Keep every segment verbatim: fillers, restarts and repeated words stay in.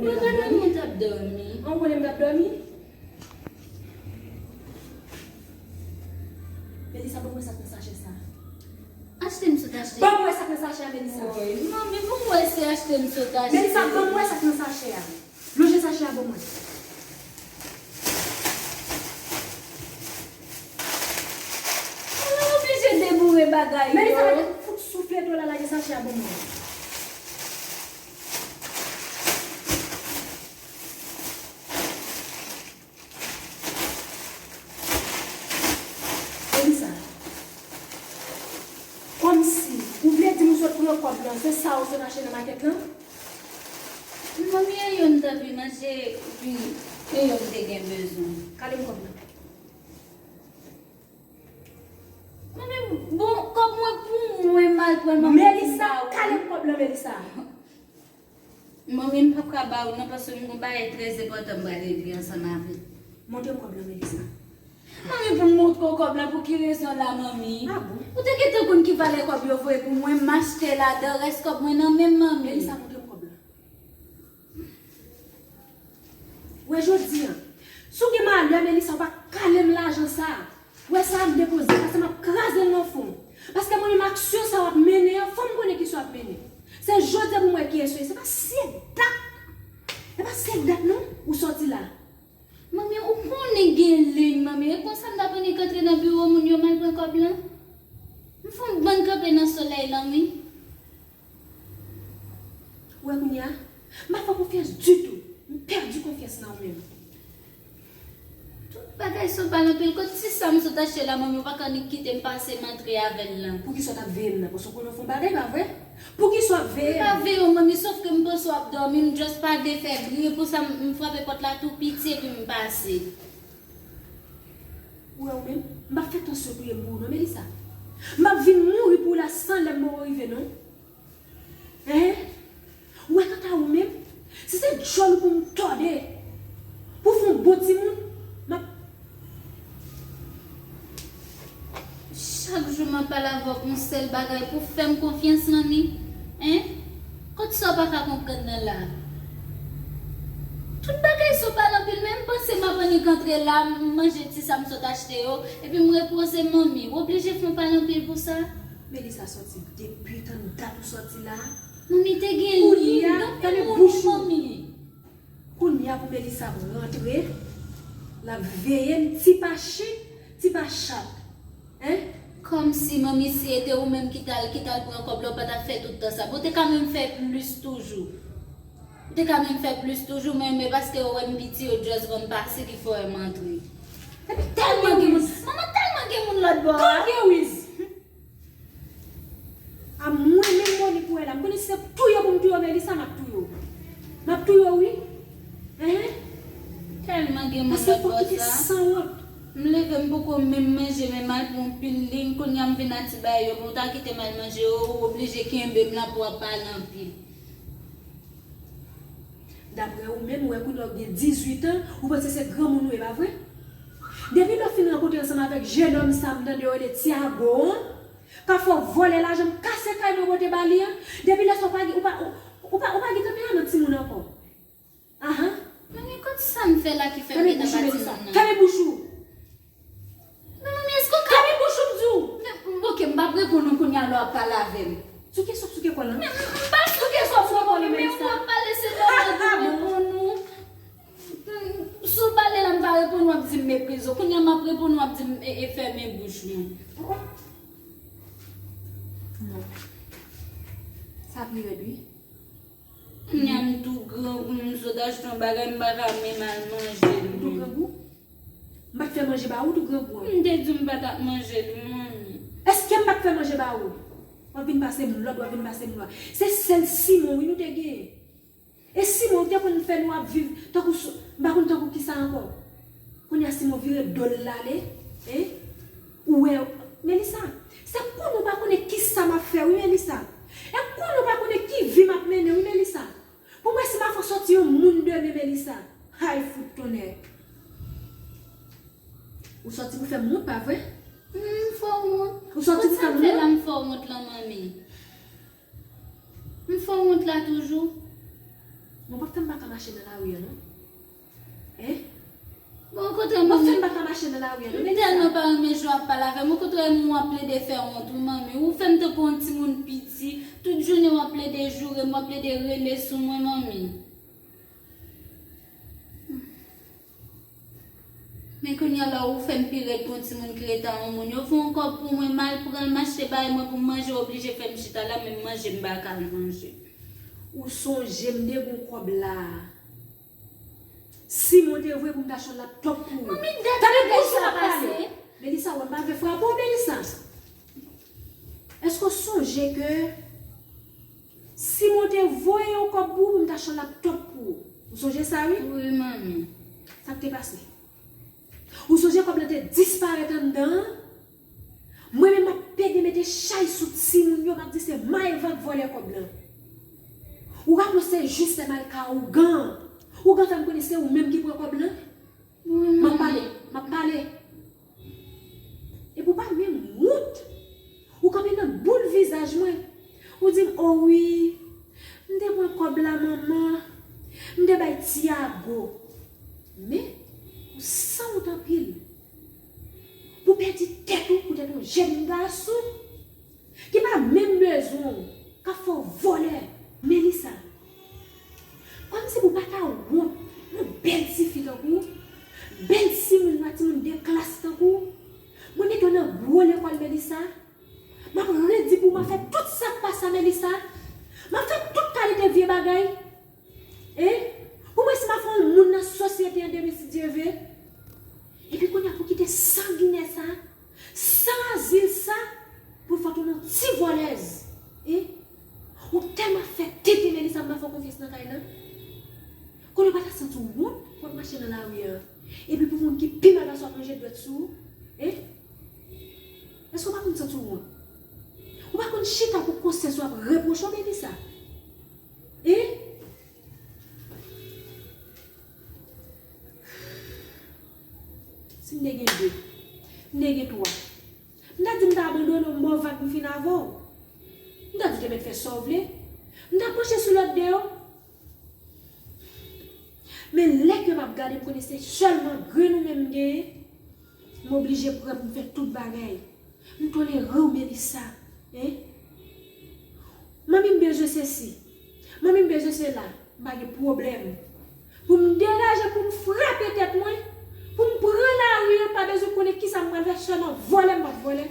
Mwen pa nan mwen t ap dòmi. An, ou konnen m t ap dòmi? Melissa, ban mwen sa k nan sachè sa. Achte m sot achte. Ban mwen sa k nan sachè a, Melissa. Woy, manmi, pou mwen se achte m sot achte. Melissa, ban mwen sa k nan sachè a. Lonje sachè a ban mwen. Mwen oblije deboure bagay yo. Melissa, fout soufle dlo la, lage sachè a ban mwen. Melissa, kòmsi ou vle di m ou sot pran kòb lan, se sa ou sot achte nan makèt lan? Manmi, e yo m t ap vin achte, epi e yo m te gen bezwen. Kale m kòb lan. Manmi, bon, kòb mwen pou mwen, m al pran manmi. Melissa, kale m kòb lan, Melissa. Manmi, m p ap ka ba ou l non, paske m gon bagay trè enpòtan m pral regle ansanm avè l. Montre m kòb lan, Melissa. Manmi, pou m montre w kòb lan, pou ki rezon la, manmi? Ah bon? Ou te gentan konn ki valè kòb yo voye pou mwen, m achte ladan, rès kòb mwen nan men m, manmi. Melissa, montre m kòb lan. Wè jodi a, si w gen malè, Melissa, ou pa kale m lajan sa. Wè sa a m depoze, paske m ap kraze l nan fon. Paske mwen menm aksyon sa w ap mennen an, fò m konnen kisa w ap mennen. Se jodi a pou m wè kiyès ou ye. Se pa si e dat, e pa si e dat non, ou sòti la. Manmi, ou konnen gen liy, manmi. E konsa m t ap annik antre nan biwo moun yo, m al pran kòb lan? M fè yon bann kanpe nan solèy lan, wi. Ou wè kounye a, m pa fè w konfyans ditou. M pèdi konfyans nan ou menm. Tout bagay sou pale anpil. Kot ti sa m sot achte la, manmi, ou pa ka annik kite m pase m antre avè l lan? Poukisa w t ap veye m nan? Paske w konnen w fè yon bagay, pa vre? Poukisa w ap veye m? M pa veye w, manmi, sòf ke m panse w ap dòmi, m just pa vle fè bri, e pou sa m, m frape pòt la tou piti epi m pase. Ou wè ou menm, m p ap fè tansyon touye m pou ou non, Melissa. M ap vin mouri pou ou la san lè m poko rive non. Hein? Ou wè kanta ou menm, si se djòl ou pou m tòde, pou w fè yon bon timoun, m ap Chak jou m ap pale avè w pou yon sèl bagay, pou w fè m konfyans, manmi. Hein? Kot sa w pa ka konprann nan la? Tout bagay sou pale anpil, men m panse m ap annik antre la, m manje ti sa m sot achte yo, epi m repoze m, manmi. W oblije fè w pale anpil pou sa? Melissa sòti depi tann dat ou sòti la. Manmi te gen liy, donk li mouri, manmi. Kounye a pou Melissa ap rantre, l ap veye m, ti pa chik, ti pa chat. Hein? Kòmsi, manmi, si e te ou menm ki t al, ki t al pran kòb la, ou pa t ap fè tout tan sa. Bon, ou te ka menm fè plis toujou. Ou te ka menm fè plis toujou, men, men paske yo wè m piti, yo just ban m pase ki fè yo wè m antre. Epi tèlman gen moun. Manman, tèlman gen moun lòt bò a. Kòm gen wiz. A mwen menm Monique ou wè la, m konnen si se touye pou m touye w, Melissa, m ap touye w. M ap touye w, wi. Hein? Tèlman gen moun lòt bò sa. Paske fò kite sanwont. M leve, m poko menm manje, men m al pran yon pil liy, kounye a m vin a ti bagay yo, men w ta kite m al manje yo, ou oblije kenbe m la pou w ap pale anpil. Daprè ou menm, ou wè kounye a w gen dizuit an, ou panse se granmoun ou ye, pa vre? Depi lè w fin rankontre ansanm avèk jennonm sa m tande yo rele Tiago an, k ap fè w vòlè lajan m kase kay mwen pote ba li an, depi lè sa w pa gen, ou pa, ou, ou pa, ou pa gen tanperaman timoun ankò. Ahan. Manmi, kot sa m fè la ki fè m gentan pa timoun nan? Fèmen bouch ou, Melissa. Fèmen bouch ou. Men manmi, èske w ka... Fèmen bouch ou, m di w! Men, ok, m p ap reponn ou kounye a lè w ap pale avè m. Souke sòp, souke kòl lan. Men m pa souke sòp, souke kòl lan, men ou ap pale, se nòmal pou m reponn ou. Si w pale la, m pa reponn ou, w ap di m meprize w. Kounye a m ap reponn ou, w ap di m, e, e, fèmen bouch mwen. Non. Sa pi rèd, wi. Kounye a m tou grangou, m sot achte yon bagay, m pa ka menm al manje l. Ou tou grangou? M pa t fè manje ba ou, ou tou grangou an. M te di w m pa t ap manje l, manmi. Èske m pa t fè manje ba ou? W ap vin pase m lòd, w ap vin pase m lwa. Se sèl Simon, wi, nou te genyen. E Simon, ou te konn fè nou ap viv tankou sou, m pa konn tankou kisa ankò. Kounye a Simon vire do l l ale, hein? Ou wè, Melissa, se konnen w pa konnen kisa m ap fè, wi, Melissa. E konnen w pa konnen ki vi m ap mennen, wi, Melissa. Pou mwen, si m ap fè w sòti yon moun demen, Melissa. Hay, fout tonnè. Ou sòti pou fè m wont, pa vre? M fè w wont. Ou sòti pou fè m wont? Kot sa m fè la, m fè w wont lan, manmi? M fè w wont la toujou. Bon, w ap fè m pa ka mache nan lari a non. Hein? Bon, okontrè, manmi, w ap fè m pa ka mache nan lari a non, Melissa. M tèlman pa renmen jan w ap pale avè m. Okontrè, w ap plede fè wont, wi, manmi. Ou fè m tankou yon timoun piti. Tout jounen w ap plede joure m, w ap plede rele sou mwen, manmi. Men kounye a la, ou fè m pi rèd pou yon timoun ki rete a yon moun. Yo fè yon kòb pou mwen, m al pran l, m achte bagay mwen pou m manje, oblije fè m chita la, menm manje m pa ka al manje. Ou sonje m te gon kòb la. Simon te voye pou m ta achte yon laptop pou ou. Manmi, dat bagay sa pase. Melissa, wè m pa vle frape w, Melissa. Èske w sonje ke Simon te voye yon kòb pou ou pou m ta achte yon laptop pou ou? Ou sonje sa, wi? Wi, manmi. Sa k te pase? Ou sonje kòb lan te disparèt anndan an? Mwen menm m ap pede mete chay sou timoun yo, m ap di se Maëva k vòlè kòb lan. Ou raple w se Jislèm al ka ougan an. Ougan fè m konnen se ou menm ki pran kòb lan. M ap pale, m ap pale. Epi w pa menm wont. Ou kanpe nan boul vizaj mwen. Ou di m, o wi, m te pran kòb la, manman. M te bay Tiago. Men, ou sanwont anpil. Pou pèdi tèt ou poutèt yon jèn gason ki pa menm bezwen w, k ap fè w vòlè. Melissa, kòmsi pou w pa ta wont, yon bèl tifi tankou w, bèl timoun, yon timoun de klas tankou w. Mwen mete w nan gwo lekòl, Melissa. M ap redi pou w, m ap fè tout sa k pa sa, Melissa. M ap fè tout kalite vye bagay. Hein? Pou mwen, si m ap fè yon moun nan sosyete an demen, si Dye ve. Epi kounye a pou kite sanginè sa, san azil sa, pou l fè w tounen yon ti vòlèz. Hein? Ou tèlman fè tenten, Melissa, m pa fè w konfyans nan kay lan. Kounye a w pa ta santi w wont pou w ap mache nan lari an. Epi pou moun ki pi mal pase w ap ranje dwèt sou ou. Hein? Èske w pa konn santi w wont? Ou pa konn chita pou konsyans ou ap repwoche w, Melissa? Hein? Si m te gen de, m te gen twa. M ta di m ta abandone w, m ba w vag, m fin avè w. M ta di w te mèt fè sa w vle. M ta panche sou lòt de yo. Men lè ke m ap gade, m konnen se sèlman grenn ou menm m genyen. M oblije pran pou m fè tout bagay. M tolere w, Melissa. Hein? Manmi m bezwen sesi. Manmi m bezwen sela. M pa gen pwoblèm. Pou m degaje, pou m frape tèt mwen, pou m pran lari an, pa bezwen konnen kisa m pral fè, sèlman vòlè m p ap vòlè.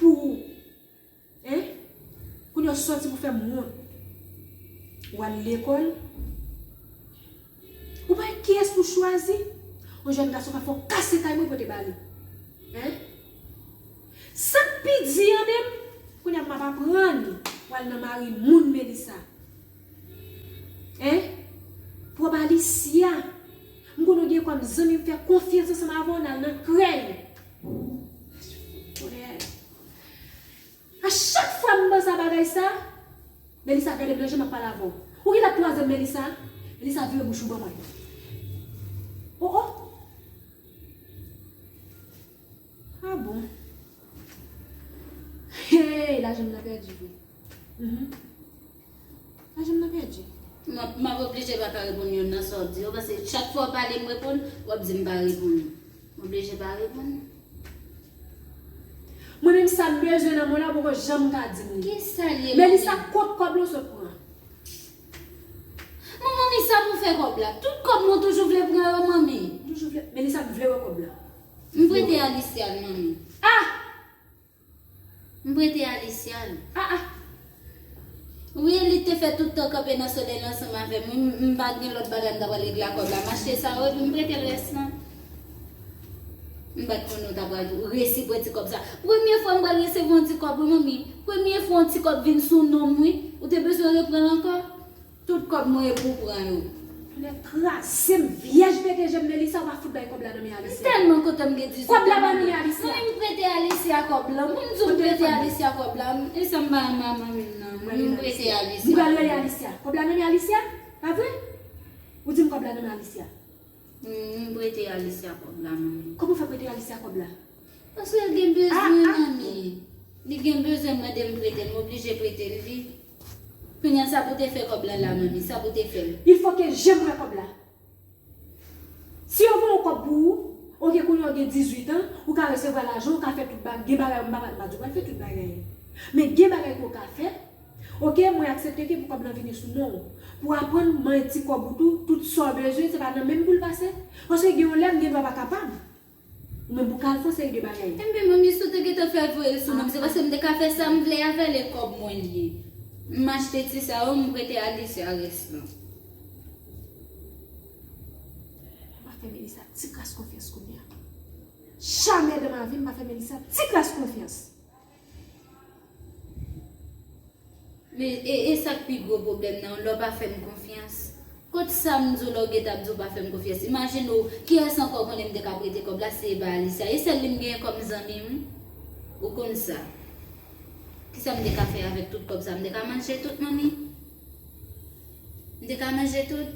Pou ou. Hein? Kounye a w sòti pou fè m wont. W al lekòl. Ou pa wè kiyès pou chwazi? Yon jèn gason ka fè w kase kay mwen pote ba li. Hein? Sa k pi di an menm, kounye a m ap aprann w al nan mari moun, Melissa. Hein? Pwòb Alicia. M konnen w gen kòm zanmi, m fè konfyans ansanm avè w, n al nan krèy. A chak fwa m panse a bagay sa, Melissa, gade m nan je, m ap pale avè w. Ou gentan twazyèm Melissa? Melissa, vire bouch ou ban mwen. Oh, oh. Ah bon. Hey, lajan m nan pèdi vre. Mhm. Lajan m nan pèdi. M ap, m ap oblije pa ka reponn youn nan sa w ap di yo, paske chak fwa w pale m reponn, w ap di m pa reponn. M oblije pa reponn. Mwen menm sa m bezwen nan men w la, poko janm ka di m li. Kisa l ye, manmi? Melissa, kot kòb la w sot pran? Bon, manmi, sa pou fè kòb la? Tout kòb mwen toujou vle pran yo, manmi. Toujou vle. Melissa, m vle wè kòb la. M prete Alicia l, manmi. Ah! M prete Alicia l. Ah, ah. Wi, li te fè tout tan kanpe nan solèy la ansanm avè m. Wi, m, m pa t gen lòt bagay m ta pral regle ak kòb la. M achte sa yo, epi m prete l rès lan. M pa t konnen w ta pral resi pran ti kòb sa. Premye fwa m pral resevwa yon ti kòb, wi, manmi. Premye fwa yon ti kòb vin sou non m, wi. Ou te bezwen repran l ankò? Tout kòb mwen e pou w pran yo. Tonnè kraze m, vyèj pete je m, Melissa, ou pa fout bay kòb la nan men Alicia. M tèlman kontan m gen dizuit an, manmi. Kòb la pa nan men Alicia. Manmi, m prete Alicia kòb la. Moun di w m prete Alicia kòb la. E sa m pa renmen a manmi m nan. Manmi, m prete Alicia. M pral rele Alicia. Kòb la nan men Alicia? Pa vre? Ou di m kòb la nan men Alicia. M, m prete Alicia kòb la, manmi. Kòman w fè prete Alicia kòb la? Paske l gen bezwen, manmi. Li gen bezwen, mande m prete l, m oblije prete l li. Kounye a sa pou te fè kòb la la, manmi, sa pou te fè l. Il faut que je m wè kòb la. Si yo voye yon kòb pou ou, oke, kounye a w gen dizuit an, ou ka resevwa lajan, ou ka fè tout bagay, gen bagay, m pa, m pa di w pral fè tout bagay. Men gen bagay ke w ka fè, oke, mwen aksepte ke pou kòb lan vini sou non w. Pou aprann manyen ti kòb ou tou, tout sa w bezwen, se pa nan men m pou l pase. Paske gen yon lè m gen dwa pa kapab. Ou menm pou ka al fè yon seri de bagay. Enben, manmi, si w te gentan fè voye l sou non m, se paske m te ka fè sa m vle avè l, e kòb mwen li ye. M achte ti sa yo, m prete Alicia rès lan. M pa fè Melissa ti kras konfyans kounye a. Jamais dans ma vie, m pa fè Melissa ti kras konfyans. Men, e, e sa k pi gwo pwoblèm nan, lè w pa fè m konfyans. Kot sa m di w lè w gentan ap di w pa fè m konfyans? Imajine w, kiyès ankò w konnen m te ka prete kòb la si se pa Alicia? E sèl li m genyen kòm zanmi m. Ou konn sa. Kisa m te ka fè avèk tout kòb sa? M te ka manje tout, manmi? M te ka manje tout?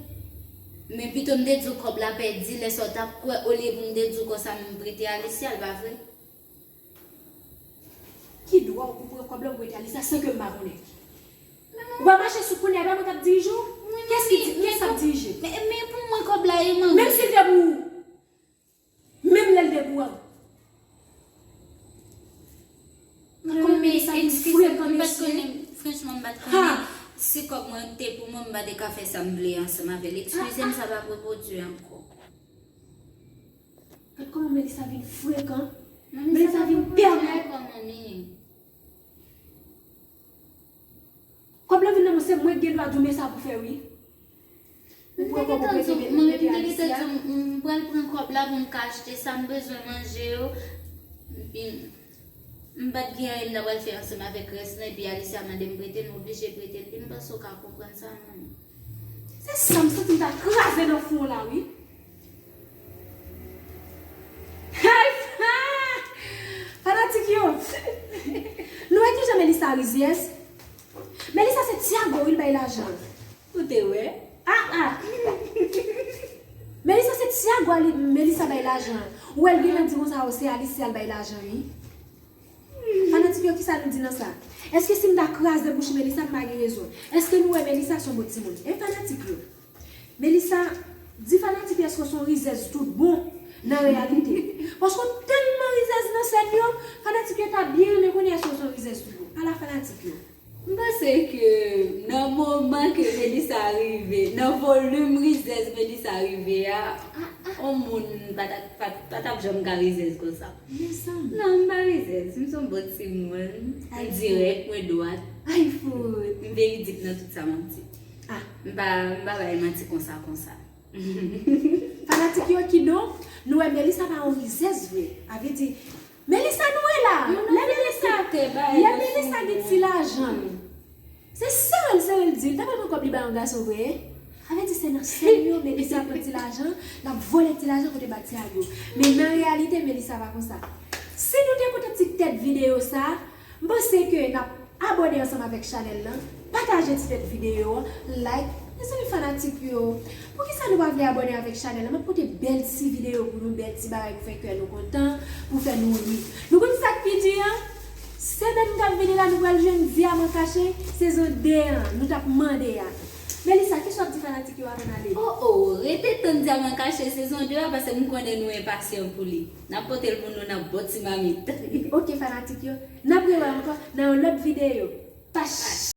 Men pito m te di w kòb la pèdi, lè sa w t ap kwè, olye pou m te di w konsa m prete Alicia, l pa vre? Ki dwa w pou pran kòb la pou prete Alicia san ke m pa konnen? Ou pa mache sou kounye a, e pa mwen k ap dirije w? Kiyès ki di, kiyès k ap dirije? Men, men pou mwen kòb la ye, manmi. Menm si l te pou ou. Menm lè l te pou ou. Kòman Melissa vin frekan, mesye? Franchman, m pa t konnen. Si kòb mwen te pou mwen, m pa te ka fè sa m vle ansanm avè l. Eskize m, sa p ap repwodui ankò. Gad kòman Melissa vin frekan. Melissa vin pèmèt. Kòb la vin nan mwen, se mwen ki gen dwa di w men sa pou fè wi. Ou pran kòb ou prete, mwen te gentan di w, m pral pran kòb la pou m ka achte sa m bezwen manje yo. Epi m pa t gen anyen m ta pral fè ansanm avèk rès lan, epi Alicia mande m prete, m oblije prete l. Epi m panse w ka konprann sa, manmi. Se sa m santi m ta kraze nan fwon w la wi. Hey! Fanatik yo! Nou wè kijan Melissa rizyèz? Melissa se Tiago wi l bay lajan. Ou te wè? Ah ah! Melissa se Tiago a li, Melissa bay lajan. Ou wè l genlè di konsa o se Alicia l bay lajan wi. Fanatik yo, kisa nou di nan sa? Èske si m ta kraze bouch Melissa, m pa gen rezon? Èske nou wè Melissa se yon bon timoun? E fanatik yo? Melissa, di fanatik yo èske w se yon rizèz tout bon nan reyalite? Paske w tèlman rizèz nan sèn yo, fanatik yo ta byen renmen konnen èske w se yon rizèz tout bon. Ala fanatik yo. M panse ke nan moman ke Melissa rive, nan volim rizèz Melissa rive a, yon moun pa t ap, pa, pa t ap janm ka rizèz konsa. Non, m pa rizèz. M se yon bon timoun. Mwen dirèk, mwen dwat. M veridik nan tout sa m ap di. M pa, m pa bay manti konsa, konsa. Fanatik yo, kidonk, nou wè Melissa pa yon rizèz vre. A vle di, Melissa nou wè la. Lè Melissa, lè Melissa gen ti lajan l, se sere l, sere l di l ta pral pran kòb li bay yon gason vre. A vle di se nan sèn yo Melissa pran ti lajan, l ap vòlè ti lajan kote ba Tiago. Men nan reyalite Melissa pa konsa. Si nou te kontan ti tèt videyo sa, m panse ke n ap abòne ansanm avèk chanèl lan, pataje ti tèt videyo an, like. Mezanmi fanatik yo, poukisa nou pa vle abòne avèk chanèl lan? M ap pote bèl ti videyo pou nou, bèl ti bagay pou fè kè nou kontan, pou fè nou ri. Nou konn sa k pi di an? Semèn k ap vini la nou pral jwenn Dyaman Kache sezon de an, nou t ap mande a. Melissa, kisa w ap di fanatik yo avan n ale? Oh oh, rete tann Dyaman Kache sezon de a, paske m konnen nou enpasyan pou li. N ap pote l pou nou nan bon ti mamit. Ok fanatik yo, n ap rewè ankò nan yon lòt videyo. Pach!